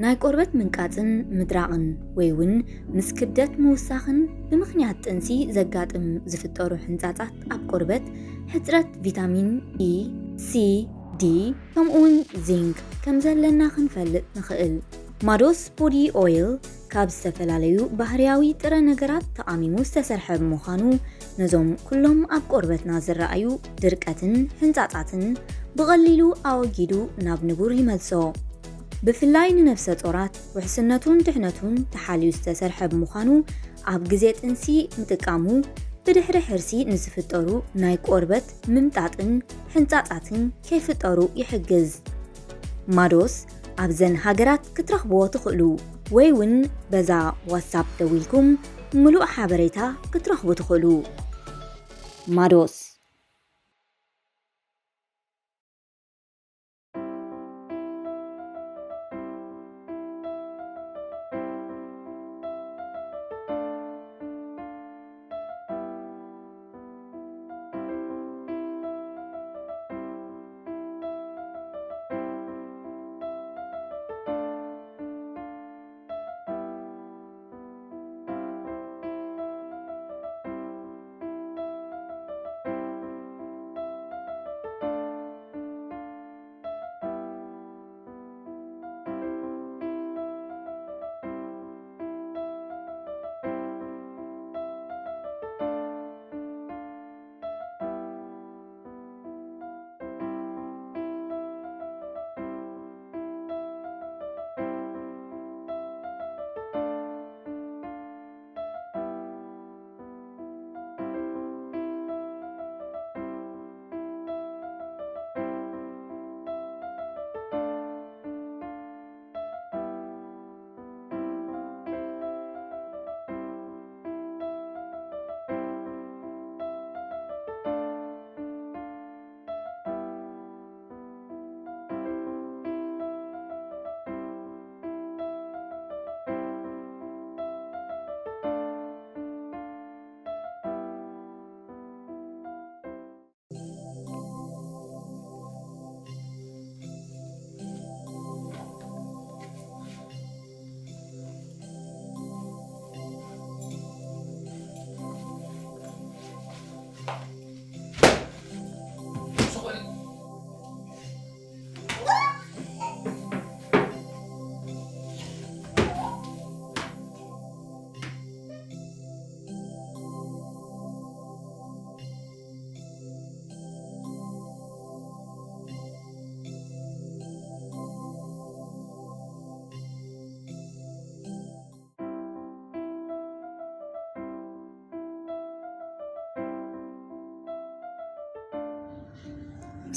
ናይ ቆርበት ምንቃጽን ምድራቕን ወይ እውን ምስ ክብደት ምውሳኽን ብምኽንያት ጥንሲ ዘጋጥም ዝፍጠሩ ሕንጻጻት ኣብ ቆርበት ሕጽረት ቪታሚን ኢ፣ ሲ፣ ዲ ከምኡውን ዚንክ ከም ዘለና ክንፈልጥ ንኽእል። ማዶስ ቦዲ ኦይል ካብ ዝተፈላለዩ ባህርያዊ ጥረ ነገራት ተቓሚሙ ዝተሰርሐ ብምዃኑ ነዞም ኩሎም ኣብ ቆርበትና ዝረኣዩ ድርቀትን ሕንጻጻትን ብቐሊሉ ኣወጊዱ ናብ ንቡር ይመልሶ። ብፍላይ ንነፍሰ ጾራት ውሕስነቱን ድሕነቱን ተሓልዩ ዝተሰርሐ ብምዃኑ ኣብ ግዜ ጥንሲ ምጥቃሙ ብድሕሪ ሕርሲ ንዝፍጠሩ ናይ ቆርበት ምምጣጥን ሕንጻጻትን ከይፍጠሩ ይሕግዝ። ማዶስ ኣብዘን ሃገራት ክትረኽብዎ ትኽእሉ ወይ እውን በዛ ዋትሳፕ ደዊልኩም ምሉእ ሓበሬታ ክትረኽቡ ትኽእሉ። ማዶስ።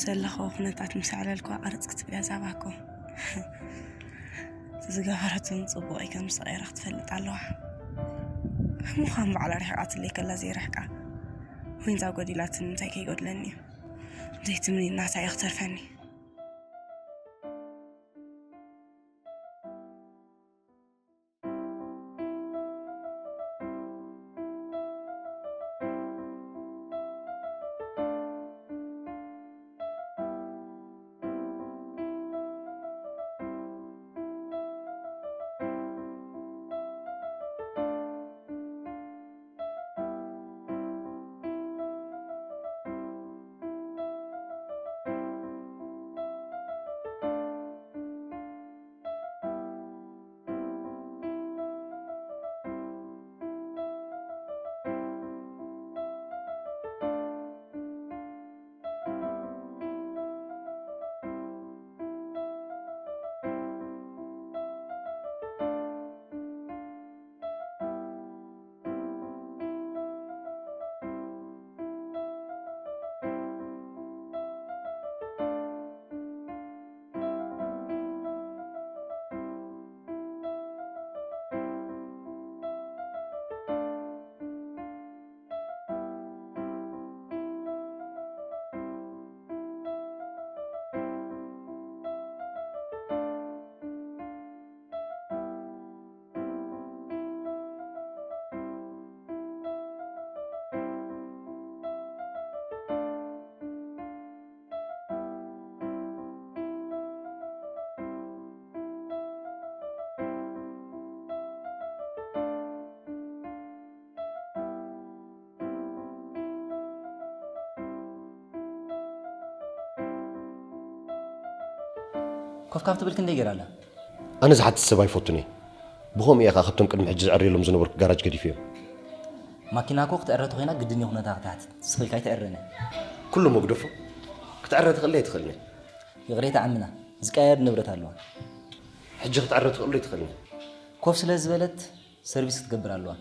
ዘለኽዎ ኩነታት ምስ ኣዕለልኩ ኣርጽ ክትብልያ ዛባኮ። እቲ ዝገበረትን ጽቡቕ እዩ ከም ዝተቐየረ ክትፈልጥ ኣለዋ። ምዃን ባዕላ ርሒቓትለይ ከላ ዘይርሕቃ ኮይንታ ጎዲላትን እንታይ ከይጎድለኒ እዩ? ዘይትምኒ እናታ እዩ ክተርፈኒ። ኮፍ ካብ ትብል ክንደይ ገይራ ኣላ? ኣነ ዝሓትት ሰብ ኣይፈቱን እየ። ብኸምኡ እየ ኸዓ ካብቶም ቅድሚ ሕጂ ዝዕርየሎም ዝነበርኩ ጋራጅ ገዲፈዮም። ማኪና እኮ ክትዕረ ተኾይና ግድን እዩ ኩነታ ክትሓትት። ስቕ ኢልካ ኣይትዕረን እያ። ኩሉ መግደፎ ክትዕረ ትኽእል እያ ኣይትኽእልን እያ። ይቕሬታ ዓምና፣ ዝቀያየር ንብረት ኣለዋ። ሕጂ ክትዕረ ትኽእል ዶ ኣይትኽእልን እያ? ኮፍ ስለ ዝበለት ሰርቪስ ክትገብር ኣለዋ።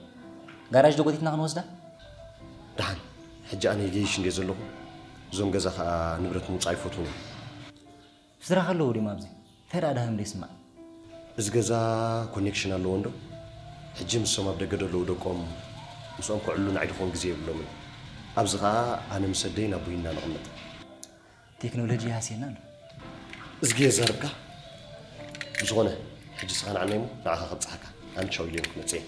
ጋራጅ ዶ ጎቲትና ክንወስዳ? ደሓን፣ ሕጂ ኣነ ይገይሽ እንድየ ዘለኹ። እዞም ገዛ ኸዓ ንብረት ምውፃእ ኣይፈትዉን እዮም። ስራሕ ኣለዎ ድዮም ኣብዚ? እንታይ ደኣ ደሃም ደይስማዕ? እዚ ገዛ ኮኔክሽን ኣለዎ እንዶ? ሕጂ ምሶም ኣብ ደገ ዘለዉ ደቆም ምስኦም ክዕሉ ንዓይ ድኾን ግዜ የብሎምን። ኣብዚ ኸኣ ኣነ ምስ ኣደይ ናብ ቡሂና ንቕመጥ። ቴክኖሎጂ ይሃስየና ኣሎ። እዝጊ የዛርብካ። ብዝኾነ፣ ሕጂ ስኻ ንዓናይ እሞ ንዓኻ ከብጽሓካ። ኣነ ቻው ኢለዮም ክመጽእ እየ።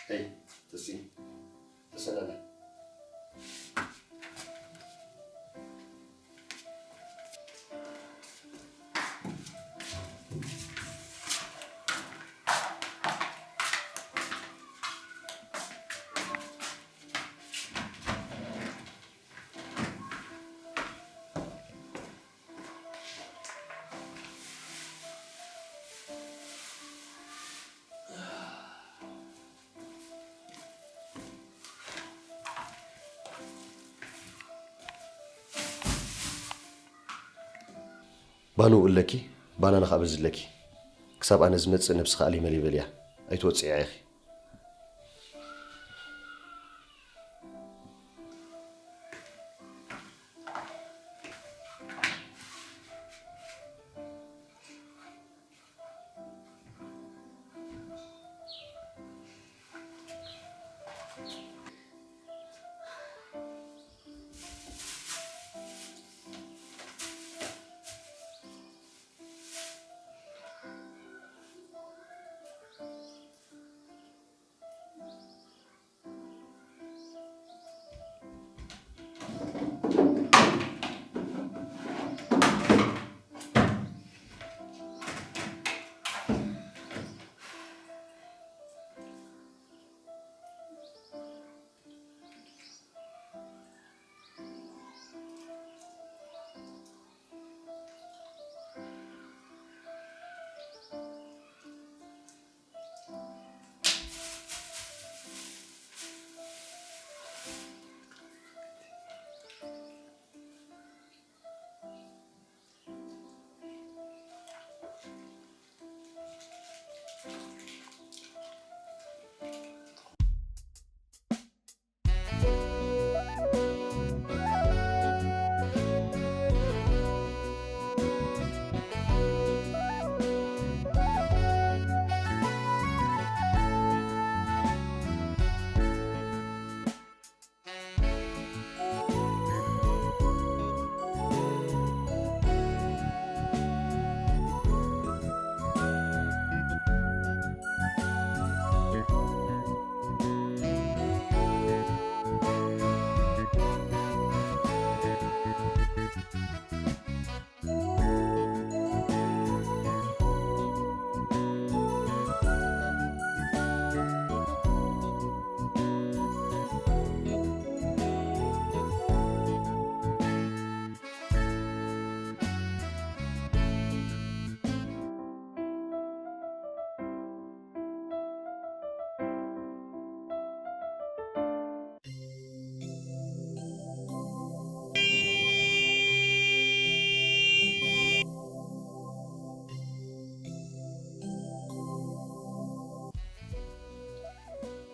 Hey, Tessie. Tessie. ባኑ ኣለኪ፣ ባናና ከኣ በዝለኪ። ክሳብ ኣነ ዝመጽእ ነብስኺ ኣልይመልይ በልያ። ኣይትወጽእያ ኢኺ።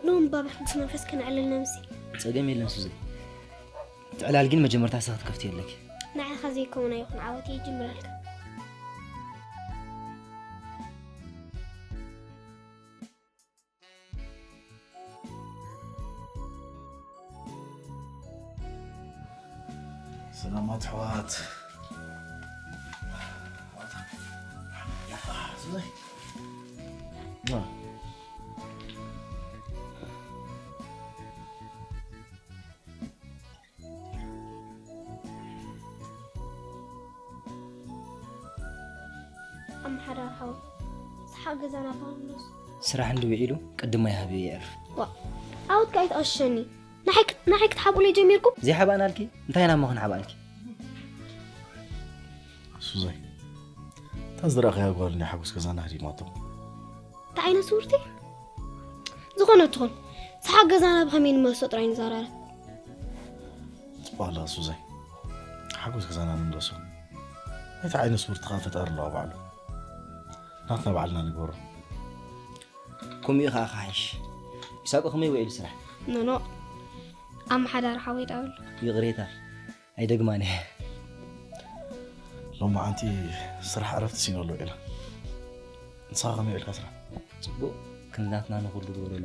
ሎሚ ባባ ቅዱስ መንፈስ ከነዕልል ነምሲ። ጸገም የለን ሱዚ። እቲ ዕላል ግን መጀመርታ ንስኺ ክትከፍትዮ ኣለኪ። ንዓኻ ዘይከውን ኣይኹን ዓወት እየ ይጅምረልካ። ሰላማት ኣሕዋት። ሱዚ። ኣመሓዳሪ ሓወይ፣ ሰሓቕ ገዛና እኳ ንመልሶ። ስራሕ እንዲ ውዒሉ ቅድማይ ሃብዮ የዕርፍ። ዋ፣ ዓወት ከኣ ኣይትቐሽሸኒ። ንዓይ ክ-፣ ንዓይ ክትሓብኡለይ ጀሚርኩም? ዘይሓባእናልኪ እንታይ ኢና እሞ ክንሓባእልኪ? ሱዛይ፣ እታ ዝረኣኽያ ጓል ናይ ሓጎስ ገዛና ህዲማቶ። እንታይ ዓይነት ስውርቲ? ዝኾነ ትኹን፣ ሰሓቕ ገዛና ብኸመይ ንመልሶ ጥራይ ንዘራረብ። ጽቡቕ ኣላ ሱዛይ። ሓጎስ ገዛና ንምለሶ። እቲ ዓይነት ስውርቲ ኸኣ ፈጣሪ ኣለዋ ባዕሉ። ናትና ባዕልና ንግበሮ። ከምኡ ኸኣ ክሓይሽ። ኢሳቆ ከመይ ውዒሉ ስራሕ? ኖኖ፣ ኣመሓዳሪ ሓወይ ደኣ ኣሎ። ይቕሬታ፣ ኣይደግማን እየ። ሎማዓንቲ ስራሕ ዕረፍቲ ሲኖ ኣሎ ኢላ። ንስኻ ከመይ ውዒልካ ስራሕ? ጽቡቕ፣ ከምዚ ናትና ንኹሉ ግበረሉ።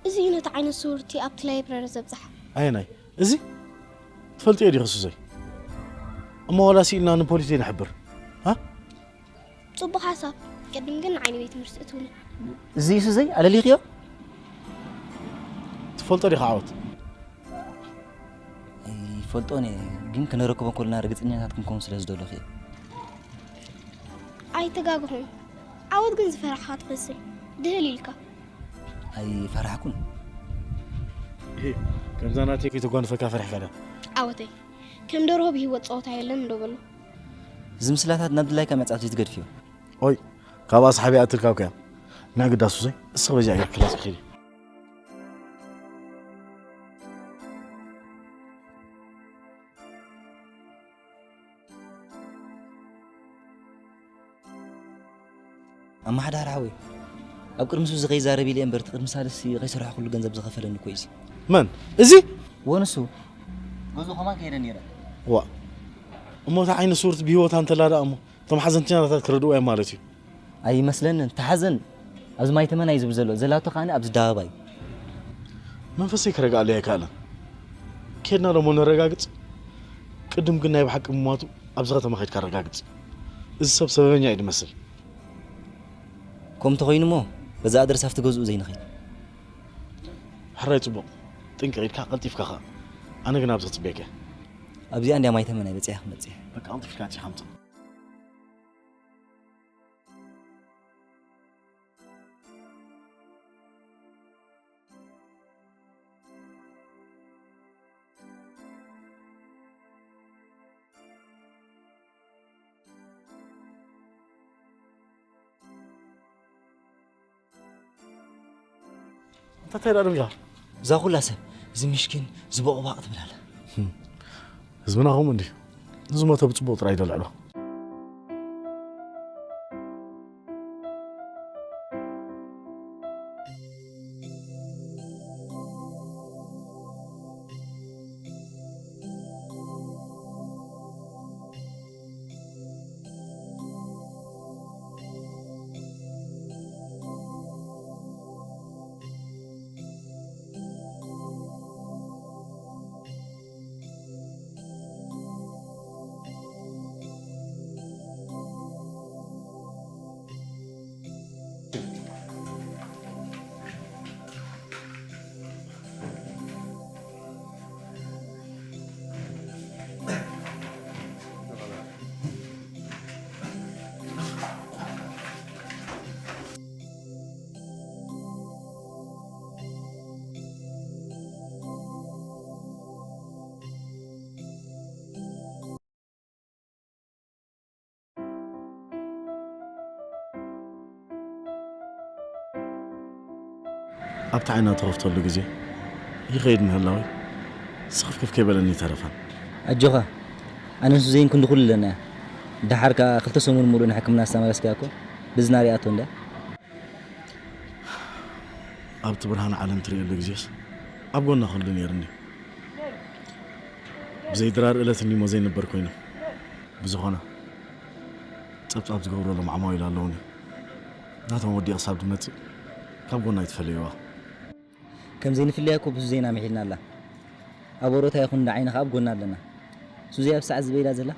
እዚ እዩ ነቲ ዓይነት ስውርቲ ኣብቲ ላይብረሪ ዘብጽሓ። ኣየናይ? እዚ? ትፈልጥዮ ዲኺ ሱዘይ? እሞ ዋላ ስኢልና ንፖሊስ ዘይንሕብር? ሃ? ጽቡቕ ሓሳብ። ቅድም ግን ንዓይ ንቤት ትምህርቲ እትውኒ። እዚ እዩ ሱዘይ? ኣለሊኽዮ? ትፈልጦ ዲኻ ዓወት? ይፈልጦን እየ፣ ግን ክነረክቦ ከለና ርግጸኛታት ክንከውን ስለ ዝደለኹ እየ። ኣይተጋገኹን። ዓወት ግን ዝፈራሕኻ ትመስል። ድህል ኢልካ። ኣይፈራሕኩን። እሂ፣ ከምዛ ናተይ ከይተጓንፈካ ፈሪሕካ ድያ? ዓወተይ፣ ከም ደርሆ ብህይወት ጸወታ የለን እንዶ በሎ። እዚ ምስላታት ናብ ድላይካ መጻፍ ዘይትገድፍዮ። ኦይ፣ ካብኣ ሰሓቢ ኣትልካ እኮ እያ። ንዕግዳ ሱዘይ፣ እስኺ በዚኣ ጌርኪ ክላስ ኪዲ። ኣመሓዳሪ ሓወይ፣ ኣብ ቅድሚ ሱዚ ከይዛረብ ኢለ እምበር፣ እቲ ቅድሚ ሳልስቲ ከይሰርሖ ኩሉ ገንዘብ ዝኸፈለኒ እኮ እዩ እዚ። መን? እዚ? ወንሱ። ገዝኡ ከማን ከይደ ነይረ። ዋ። እሞ እታ ዓይነት ስውርቲ ብህይወታ እንተላ ደኣ እሞ፣ እቶም ሓዘንተኛታት ክረድኡ እዮም ማለት እዩ። ኣይመስለንን። እቲ ሓዘን ኣብዚ ማይ ተመን እዩ ዝብል ዘሎ። ዘላቶ ከኣ ኣብዚ ኣደባባይ እዩ። መንፈሰይ ክረግኣለይ ኣይከኣለን። ኬድና ደሞ ነረጋግጽ። ቅድም ግን ናይ ብሓቂ ምሟቱ ኣብዚ ከተማ ከይድካ ኣረጋግጽ። እዚ ሰብ ሰበበኛ እዩ ዝመስል። ከምኡ እንተኾይኑ እሞ በዛ ኣድረስ ኣብቲ ገዝኡ ዘይንኸይድ። ሕራይ ጽቡቕ። ጥንቅቕ ኢልካ ቀልጢፍካ ኸኣ። ኣነ ግን ኣብዚ ክጽበየካ እየ። ኣብዚኣ እንድያ ማይ ተመን በጺሐ ክመጽእ እየ። በቃ ቀልጢፍካ ኣምጽእ። እንታይ እንታይ ደኣ ደው ኢላ? እዛ ኩላ ሰብ፣ እዚ ምሽኪን፣ እዚ ቦቕባቕ ትብል ኣላ። ህም። ህዝብና ከምኡ እንድዩ። ንዝሞተ ብጽቡቕ ጥራይ እዩ ዘልዕሎ። ኣብቲ ዓይና ተኸፍተሉ ግዜ ይኸይድ ምህላወይ ስኽፍክፍ ከይበለኒ ይተረፋን። ኣጆኻ፣ ኣነን ሱዜን ክንዲ ኩሉ ኣለና። ደሓር ከኣ ክልተ ሰሙን ሙሉእ ንሕክምና ዝተመለስካያ እኮ ብዝና ሪኣቶ እንድያ። ኣብቲ ብርሃን ዓለም ትርእየሉ ግዜስ ኣብ ጎና ክህሉ ነይርኒ። ብዘይ ድራር እለት እኒሞ ዘይነበር ኮይኑ። ብዝኾነ ጸብጻብ ዝገብረሎም ዓማዊል ኣለውኒ። ናቶም ወዲኣ ክሳብ ድመጽእ ካብ ጎና ኣይትፈለይዋ። ከም ዘይንፍለያ እኮ ብሱዜና ምሒልና ኣላ። ኣብ ወሮታ ይኹን ንዓይኒ ከኣ ኣብ ጎና ኣለና። ሱዜ ኣብ ሰዓት ዝበይዳ ዘላ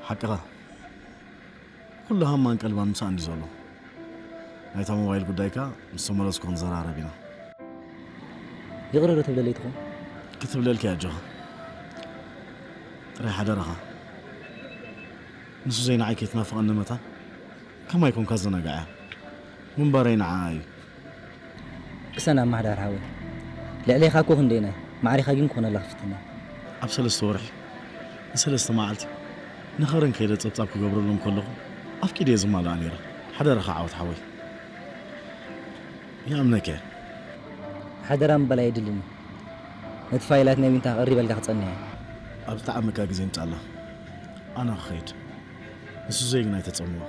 ሓቅኻ። ኩሉ ሃማን ቀልባን ምሳኣ እንዲ ዘሎ። ናይታ ሞባይል ጉዳይ ከኣ ምስ ተመለስኩ ክንዘራረብ ኢና። ይቕረ ዶ ትብለለይ ትኾን? ክትብለልኪ ኣጆኻ። ጥራይ ሓደራኻ። ንሱ ዘይንዓይ ከይትናፍቐኒ መታን። ከማይ ኮንካ ዘናጋዕያ። ምንባረይ ንዓኣ እዩ። ቅሰን ኣማሕዳር ሓወይ። ልዕሌኻ እኮ ክንደይናይ። ማዕሪኻ ግን ክኾነላ ክፍትን እየ። ኣብ ሰለስተ ወርሒ ንሰለስተ መዓልቲ ንኸረን ከይደ ጸብጻብ ክገብረሎም ከለኹ ኣፍቂደ እየ ዝማልኣ ነይረ። ሓደራኻ ዓወት ሓወይ። ይኣምነካ እየ። ሓደራ ምባል ኣየድልን እዩ። ነቲ ፋይላት ናይ ዊንታ ክቕሪበልካ ክጸንሕ እየ። ኣብ ዝጠዓመካ ግዜ ምጻላ። ኣነ ክኸይድ። ንሱ ዘይግን ኣይተጸምዋ።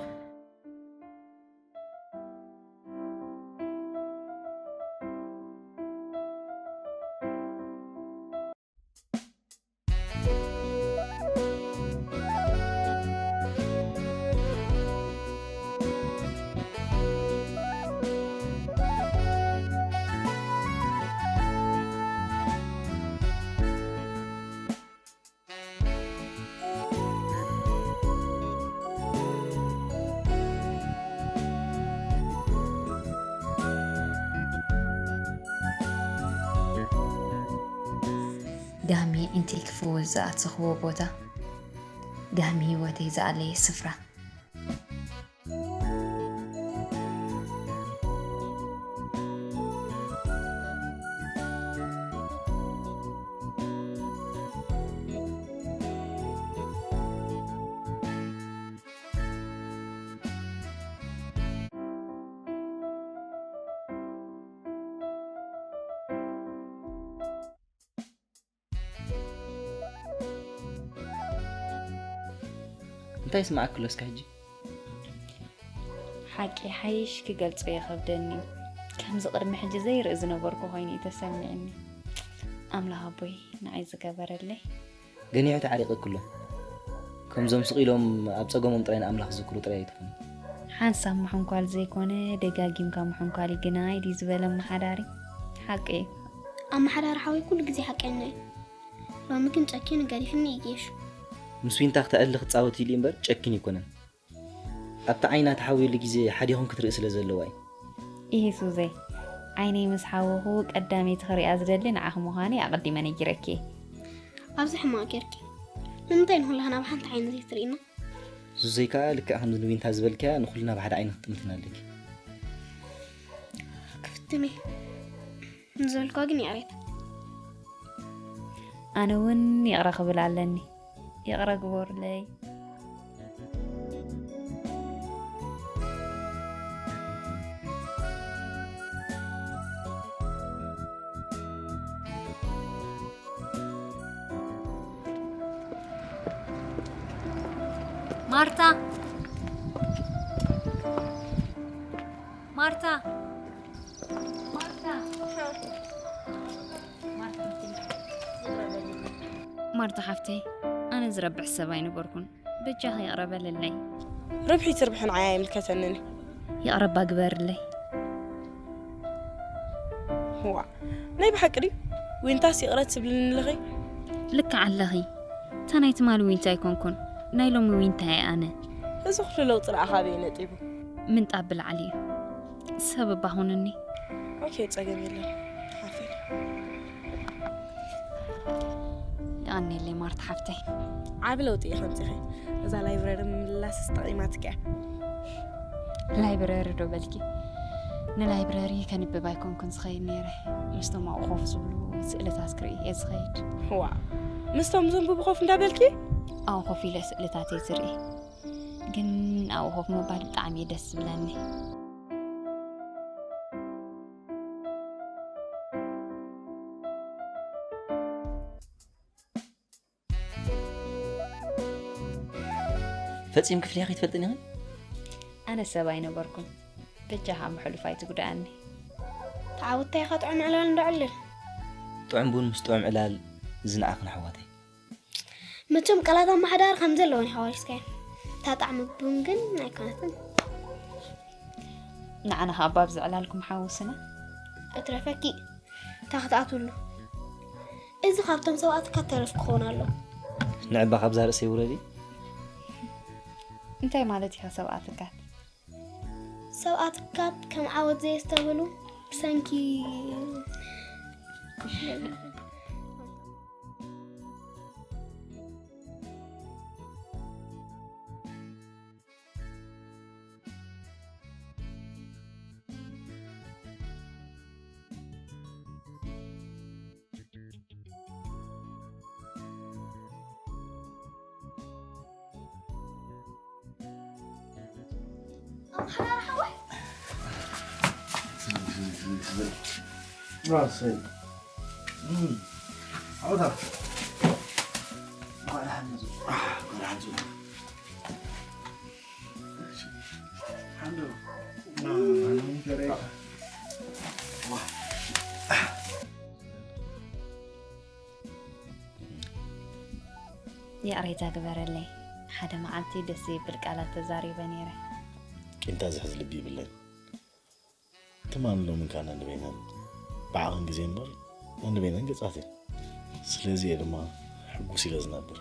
ጋህሚ ዒንተይ ክፍውስ ዝኣተኽዎ ቦታ፣ ጋህሚ ህይወተይ ዝኣለየ ስፍራ። እንታይ ይስምዓኪ ኣሎ እስከ ሕጂ? ሓቂ ሓይሽ ክገልጾ ይኸብደኒ እዩ። ከምዚ ቅድሚ ሕጂ ዘይርኢ ዝነበርኩ ኮይኑ እዩ ተሰሚዕኒ። ኣምላኽ ኣቦይ ንዓይ ዝገበረለይ። ገኒሑ ተዓሪቐኪ ኣሎ። ከምዞም ስቕ ኢሎም ኣብ ጸገሞም ጥራይ ንኣምላኽ ዝዝክሩ ጥራይ ኣይትኹኒ። ሓንሳብ ምሕንኳል ዘይኮነ ደጋጊምካ ምሕንኳል እዩ ግናይ ድዩ ዝበለ ኣመሓዳሪ? ሓቂ እዩ። ኣመሓዳሪ ሓወይ ኩሉ ግዜ ሓቀኛ እዩ። ሎሚ ግን ጨኪኑ ገዲፍኒ እዩ ጌሹ። ምስ ዊንታ ክተዕሊ ክጻወት ኢሉ እምበር ጨኪኑ ኣይኮነን። ኣብቲ ዓይና ተሓዊሉ ግዜ ሓዲኹም ክትርኢ ስለ ዘለዋ እዩ። ኢሂ ሱዘይ፣ ዓይነይ ምስ ሓወኹ ቀዳመይቲ ክሪኣ ዝደሊ ንዓኺ ምዃነይ ኣቐዲመ ነጊረኪ እየ። ኣብዚ ሕማቕ ጌርኪ። ንምንታይ ንኹላህና ብሓንቲ ዓይኒ ዘይትርእይና? ሱዘይ ከኣ ልክዕ ከምዚ ንዊንታ ዝበልክያ ንኹልና ብሓደ ዓይኒ ክትጥምትና ኣለኪ። ክፍትን እየ። ንዝበልክዋ ግን ይቕሬታ። ኣነ እውን ይቕረ ክብል ኣለኒ። ይቕረ ግበሩለይ። ማርታ ማርታ ማርታ ማርታ ሓፍተይ ኣነ ዝረብሕ ሰብ ኣይነበርኩን። በጃኺ ይቕረ በልለይ። ረብሒ ትርብሒ ንዓይ ኣይምልከተንን እዩ። ይቕረ እባ ግበርለይ። ዋእ ናይ ብሓቂ ድዩ? ዊንታስ ይቕረ ትብልኒ ኣለኺ? ልክዕ ኣለኺ። እታ ናይ ትማሊ ዊንታ ኣይኮንኩን፣ ናይ ሎሚ ዊንታ እየ ኣነ። እዚ ኩሉ ለውጢ ደኣ ካበይ ነጢቡ? ምንጣብ ብላዕሊ እዩ። ሰብ እባ ሁንኒ። ኦኬ ጸገም የለን ሓፍተይ። የቐንየለይ ማርታ ሓፍተይ። ዓቢ ለውጢ ኢኺ ኣምጺኺ። እዛ ላይብረሪ ምምላስስ ጠቒማትኪ እያ። ላይብረሪ ዶ በልኪ? ንላይብረሪ ከንብብ ኣይኮንኩን ዝኸይድ ነይረ። ምስቶም ኣብኡ ኮፍ ዝብሉ ስእልታት ክርኢ እየ ዝኸይድ። ዋእ ምስቶም ዘንብቡ ኮፍ እንዳበልኪ? ኣብኡ ኮፍ ኢለ ስእልታት እየ ዝርኢ። ግን ኣብኡ ኮፍ ምባል ብጣዕሚ እዩ ደስ ዝብለኒ። ፈጺምኪ ፍሊኻ ከይትፈልጥን ኢኺ? ኣነ ሰብ ኣይነበርኩን። በጃኻ ብሕሉፍ ኣይትጉድኣኒ። ተዓውታይ ኢኻ ጥዑም ዕላል እንዳዕልል። ጥዑም ቡን ምስ ጥዑም ዕላል ዝነኣኽን ኣሕዋተይ። መቸም ቃላት ኣመሓዳሪ ከም ዘለወን ሓዋሪስካዮ። እታ ጣዕሚ ቡን ግን ኣይኮነትን። ንዓና ኸኣ ባብ ዝዕላልኩም ሓውስና። እትረፈኪ እታ ክትኣትውሉ። እዚ ካብቶም ሰብኣትካ ተረፍ ክኸውን ኣሎ። ንዕባ ካብዛ ርእሰይ ውረዲ። እንታይ ማለት ኢኻ ሰብኣትካት? ሰብኣትካት ከም ዓወት ዘየስተብህሉ ብሰንኪ ኣምሓራሪ ሓወይ። ራሰይ። እም። ዓወታ። ቆልዓ ሓንዙ። ቆልዓ ሓንዙ። ሓንዱ። ይቕሬታ ግበረለይ። ሓደ መዓልቲ ደስ ዘይብል ቃላት ተዛሪበ ነይረ። ቂምታ ዝሕዝ ልቢ ይብለይን። ትማልን ሎምን ከኣ ነንበይነን ብዓቕን ግዜ እምበር ነንበይነን ገጻት እየን። ስለዚ እየ ድማ ሕጉስ ኢለ ዝነብር።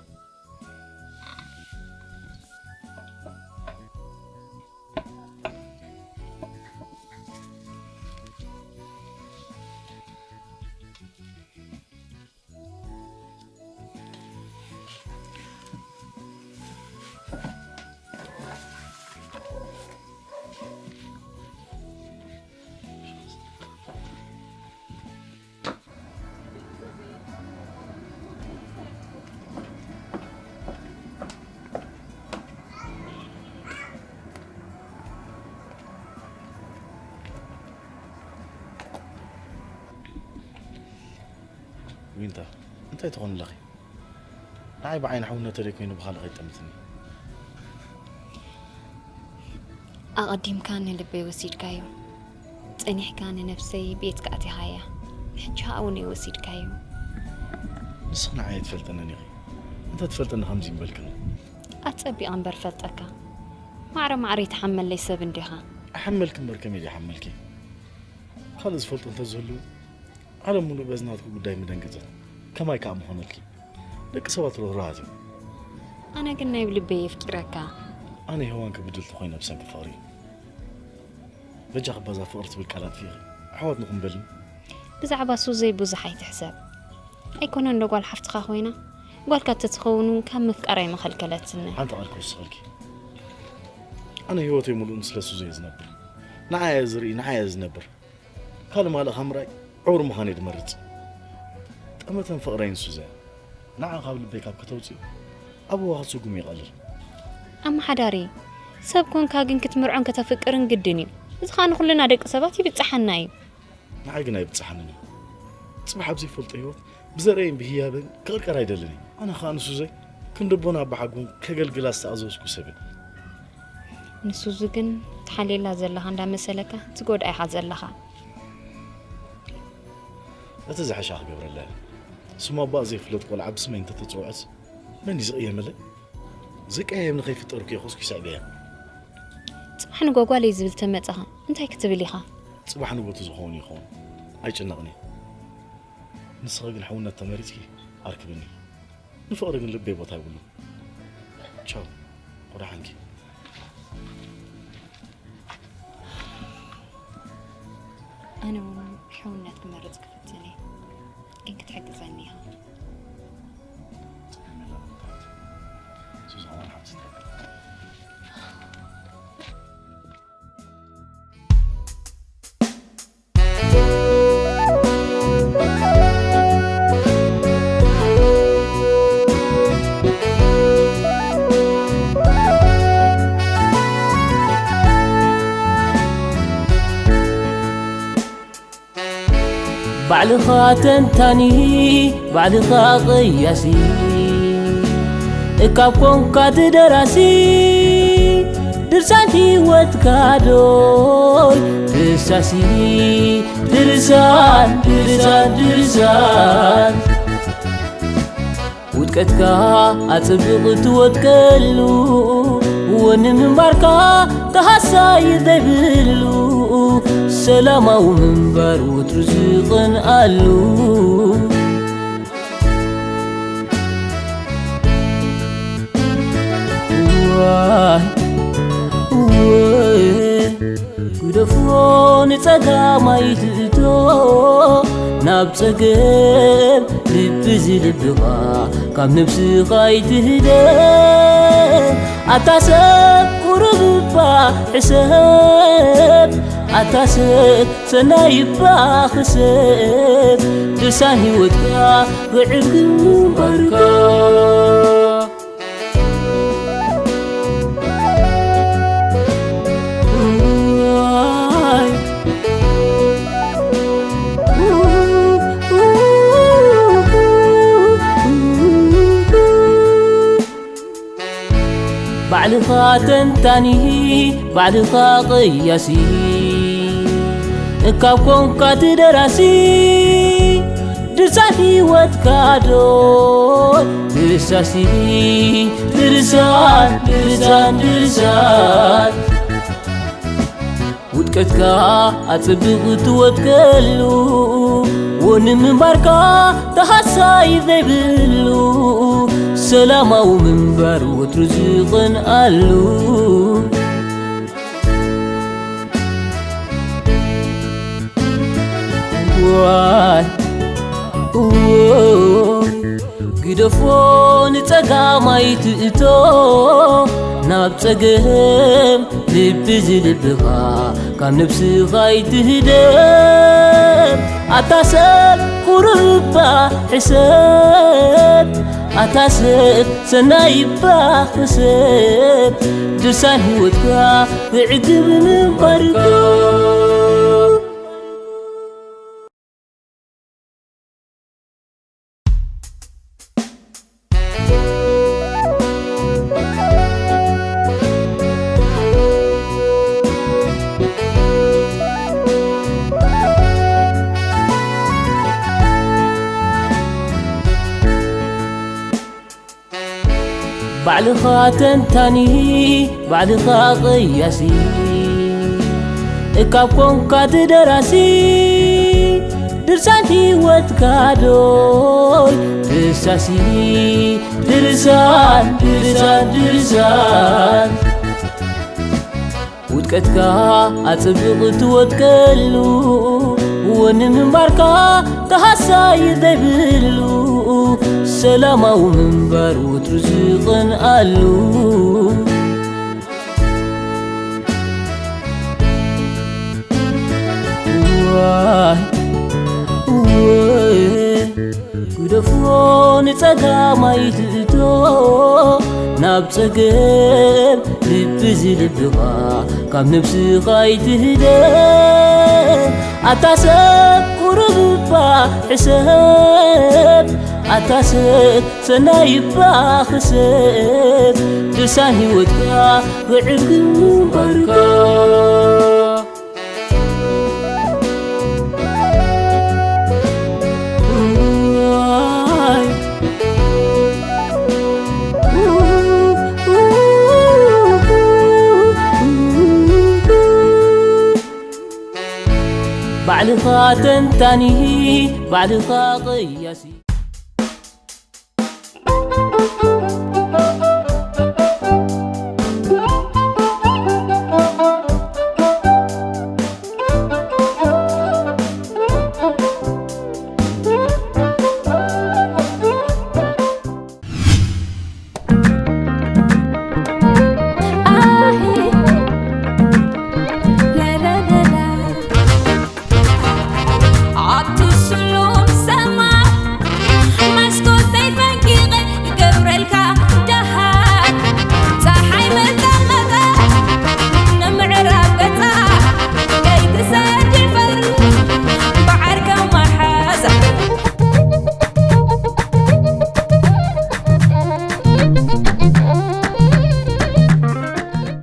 ዊንታ፣ እንታይ ትኾኒ ኣለኺ? ንዓይ ብዓይኒ ሓውነት ተደይ ኮይኑ ብኻልእ ከይጠምትኒ። ኣቐዲምካ ንልበይ ወሲድካዮ። ጸኒሕካ ንነፍሰይ ቤትካ ኣቲኻያ። ሕጂ ከኣ እውን ወሲድካዮ። ንስኺ ንዓይ ኣይትፈልጠንን ኢኺ። እንተ ትፈልጥኒ ከምዚ ምበልክኒ። ኣጸቢቐ እምበር ፈልጠካ። ማዕረ ማዕረ ይትሓመለይ ሰብ እንዲኻ። ኣሓመልኪ እምበር ከመይ ድየ ሓመልኪ? ካልእ ዝፈልጦ እንተዝህሉ ዓለም ሙሉእ በዚ ናትኪ ጉዳይ ምደንገጸት። ከማይ ከኣ ምኾነልኪ። ደቂ ሰባት ርህሩሃት እዮም። ኣነ ግን ናይ ብልበይ የፍቂረካ። ኣነ ሄዋን ክብድል ተኾይነ ብሰንኪ ፍቕሪ። በጃኺ ባዛ ፍቕሪ ትብል ቃል ኣጥፊእኺ። ኣሕዋት ንኹን በሊ። ብዛዕባ ሱዘይ ብዙሕ ኣይትሕሰብ። ኣይኮነን ዶ ጓል ሓፍትኻ ኮይና? ጓልካ ተትኸውን እውን ካብ ምፍቃር ኣይምኸልከለትኒ። ሓንቲ ቃል ክውስኸልኪ። ኣነ ህይወተይ ሙሉእ ንስለ ሱዘይ እየ ዝነብር። ንዓያ እየ ዝርኢ፣ ንዓያ እየ ዝነብር። ካልእ ማልእኻ ምርኣይ ዕውር ምዃን እየ ዝመርጽ። ጠመተን ፍቕረይን ሱዘ፣ ንዓ ካብ ልበይ ካብ ከተውጽእ፣ ኣበዋኻ ትስጉም ይቐልል። ኣመሓዳሪ፣ ሰብ ኮንካ ግን ክትምርዖን ከተፍቅርን ግድን እዩ። እዚ ኸኣ ንኹልና ደቂ ሰባት ይብጽሓና እዩ። ንዓይ ግን ኣይብጽሓንን እዩ። ጽባሕ ኣብ ዘይፈልጦ ህይወት ብዘርእይን ብህያበን ክቕርቀር ኣይደልን እየ። ኣነ ኸኣ ንሱዘይ ክንዲ ኣቦን ኣቦሓጎን ከገልግላ ዝተኣዘዝኩ ሰብ እየ። ንሱዙ ግን ትሓልየላ ዘለኻ እንዳመሰለካ ትጎድኣ ኢኻ ዘለኻ። እቲ ዝሐሻ ክገብረላ እየ። ስሙ ኣቦኣ ዘይፍለጥ ቆልዓ ብስመይ እንተተጸውዐስ መን እዩ ዝቕየመለይ? ዝቀየም ንኸይፍጠርኩ እየ ኮስኩ ይስዕበያ። ጽባሕ ንጓጓለይ ዝብል ተመጸኻ እንታይ ክትብል ኢኻ? ጽባሕ ንጎቱ ዝኸውን ይኸውን። ኣይጭነቕን እየ። ንስኺ ግን ሕውነት ተመሪጽኪ ኣርክብኒ። ንፍቕሪ ግን ልበይ ቦታ የብሉን። ቻው። ቆዳሓንኪ። ኣነ እውን ሕውነት ክመርጽ ክፍትን እየ። ግን ክትሕግዘኒ ኢኻ። ሱዛን ሓብቲ። ባዕልኻ ተንታኒ፣ ባዕልኻ ቀያሲ፣ ካብ ኮንካ እቲ ደራሲ ድርሳን ህይወትካ ዶ ደሳሲ ድርሳን ድርሳን ድርሳን ውድቀትካ ኣጽብቕ ትወድቀሉ ወኒ ምንባርካ ተሃሳይ ዘይብሉ ሰላማዊ ምንባር ወትሩ ዝቕንኣሉ ዋይ ወይ ግደፎ ንጸጋም ኣይትእቶ ናብ ጸገም ልቢ ዝልብኻ ካብ ነብስኻ ኣይትህደም ኣታ ሰብ ቁሩብ እባ ሕሰብ ኣታ ሰብ ሰናይ እባ ክሰብ ድርሳን ህይወትካ ክዕግብ ምንባርካ ባዕልኻ ተንታኒ ባዕልኻ ቀያሲ እካብ ኮንካ ትደራሲ ድርሳን ህይወትካ ዶ ድሳሲ ድርሳን ድርሳን ድርሳን ውድቀትካ ኣጽብቕ ትወድቀሉ ወኒ ምንባርካ ተሃሳይ ዘይብሉ ሰላማዊ ምንባር ወትሩ ዝቕንኣሉ ዋይ ግደፎ ንጸጋም ኣይትእቶ ናብ ጸገም ልቢ ዝልብኻ ካብ ነብስኻ ኣይትህደም ኣታ ሰብ ቁሩብ እባ ሕሰብ ኣታ ሰብ ሰናይ እባ ክሰብ ድርሳን ህይወትካ ክዕግብ ምንባርካ ባዕልኻ ተንታኒ ባዕልኻ ቀያሲ እካብ ኮንካ ትደራሲ ድርሳን ህይወትካ ዶይ ድሳሲ ድርሳን ድርሳን ድርሳን ውድቀትካ ኣጽብቕ ትወድቀሉ ወኒ ምንባርካ ተሃሳይ ዘይብሉ ሰላማዊ ምንባር ወትሩ ዝቕንኣሉ ዋይ ወይ ግደፎ ንጸጋም ኣይትእቶ ናብ ጸገም ልቢ ዝልብኻ ካብ ነብስኻ ኣይትህደም ኣታ ሰብ ቁሩብ እባ ሕሰብ ኣታ ሰብ ሰናይ እባ ክሰብ ድርሳን ህይወትካ ክዕግብ ምንባርካ ባዕልኻ ተንታኒ ባዕልኻ ቀያሲ